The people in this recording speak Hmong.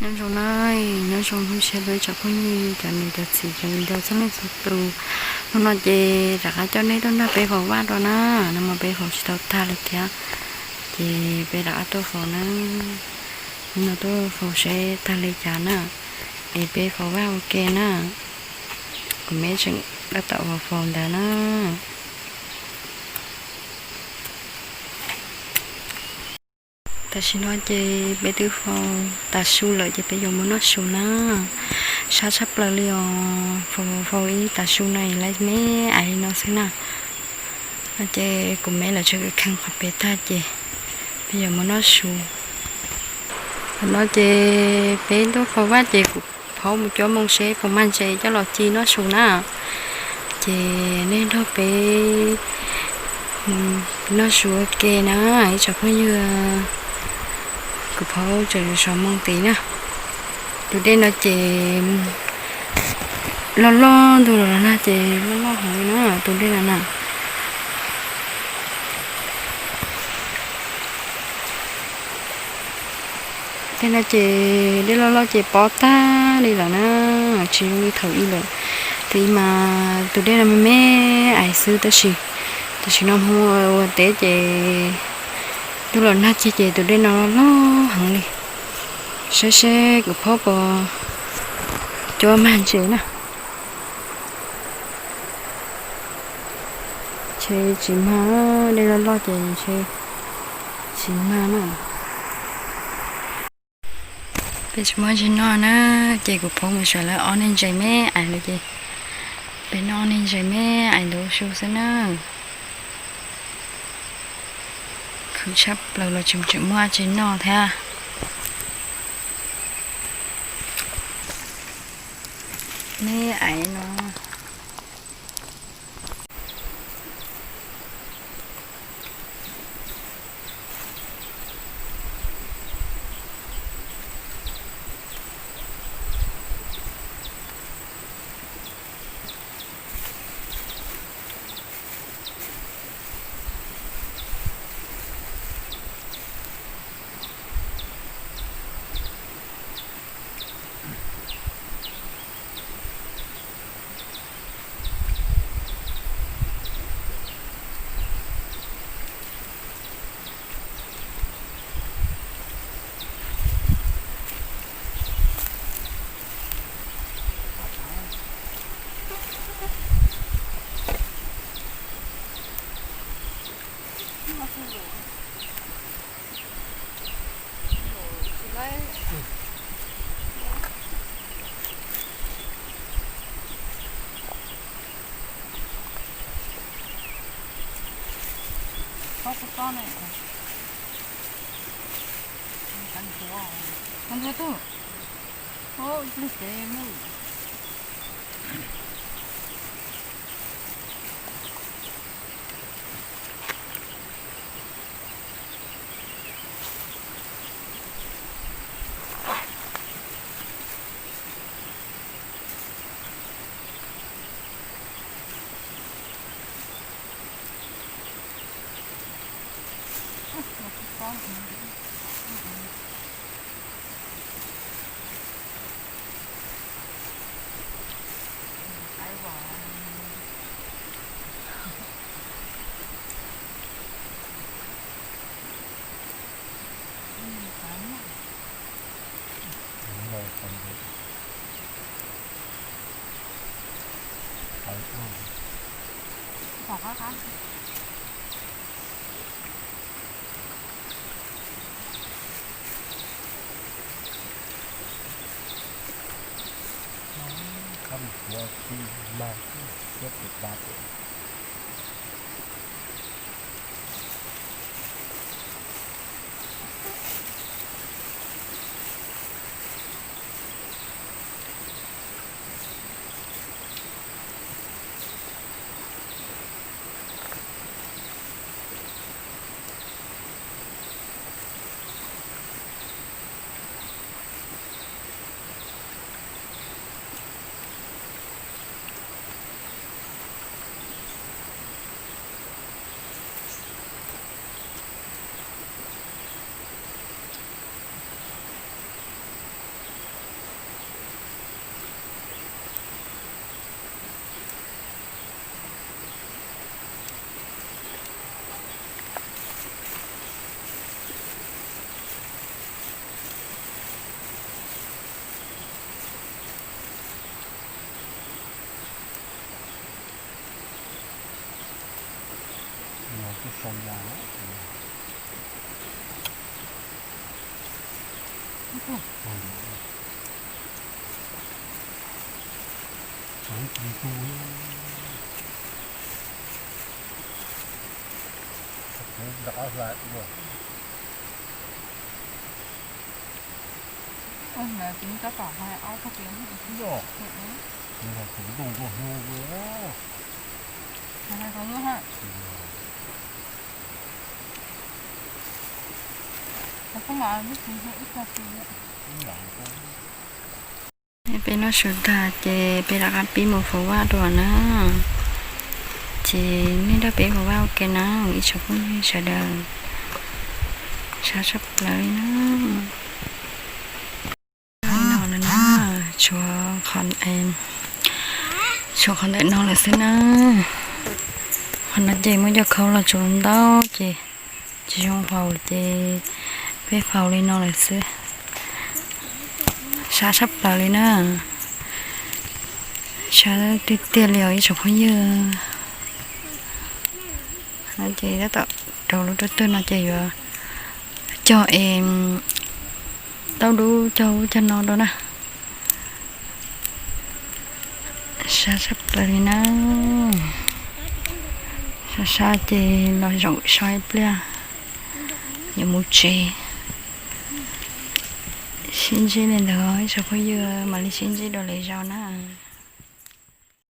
Nyob zoo na, nyob zoo hnub tshiab rau ib tsoom phooj ywg, cov niam cov txiv, cov viv ncaus txhua leej txhua tus. Hnub no ces rov qab coj nej tuaj nrog peb faus vaj dua na. Hnub no peb faus tsis tau tag li thiab, ces peb rov qab tuaj faus na. Hnub no tuaj faus seb tag li cas na, es peb faus vaj ua ke na. Kuv me tseem tab tom faus faus ntawd na. Tam sim no ces peb twb faus tas su lawm ces peb yuav mus noj su na. Sab tshaj plaws li os, faus faus ib tas su no es lawv me ais li no xwb na. No ces kuv me lawv tseem kheev qhov pem tag ces peb yuav mus noj su. Thaum no ces peb tuaj faus vaj ces kuv phaub mus cuab moo seb puas mag ntses coj los ci noj su na. Ces nej nrog peb noj su ua ke na ib tsoom phooj ywg. Kuv phaub tseem sov moo tid na. Tus dej no ces loj loj ntug los na ces loj loj heev li na tus dej no na. Tej no ces dej loj loj ces pob tag li lawm na, tsis zoo li thaum ub lawm. Thaum ub mas tus dej no me me ais xwb tab sis tam sim no mus ua teb ces ntuj los nag cig ces tus dej no loj heev li. Saib seb kuv phaub puas cuab mag ntses na. Ntshe tsis mag, dej loj loj ces ntshe tsis mag na. Peb tsis muaj ntses noj na, ces kuv phaub mus xyuas lawv ob niag ntses me ais lawm ces peb noj ob niag ntses me ais ntawd su xwb na. Khwv tshaj plaws los tseem tseem muaj ntses noj thiab. Me ais no. Peb noj su tag ces peb rov qab pib mus faus vaj dua na. Ces nej nrog peb faus vaj ua ke na ib tsoom phooj ywg sawv daws. Sab tshaj plaws li na. Li no lawm na, tshuav, tshuav qhov ntawm no lawm xwb na. Qhov no ces muab coj khau los tsuav ntau ces tsis zoo faus ces peb faus li no lawm xwb. Sab tshaj plaws li na. Sab tiag tiag li os ib tsoom phooj ywg. No ces tab tom rau lub rau twg no ces yuav cog es tau dub cog ub cog no rau na. Sab tshaj plaws li na. Sab sab ces los zaum so ib pliag yuav mus tsev. Sib ntsib li ntawd ib tsoom phooj ywg, mam li sib ntsib dua lwm zaus na.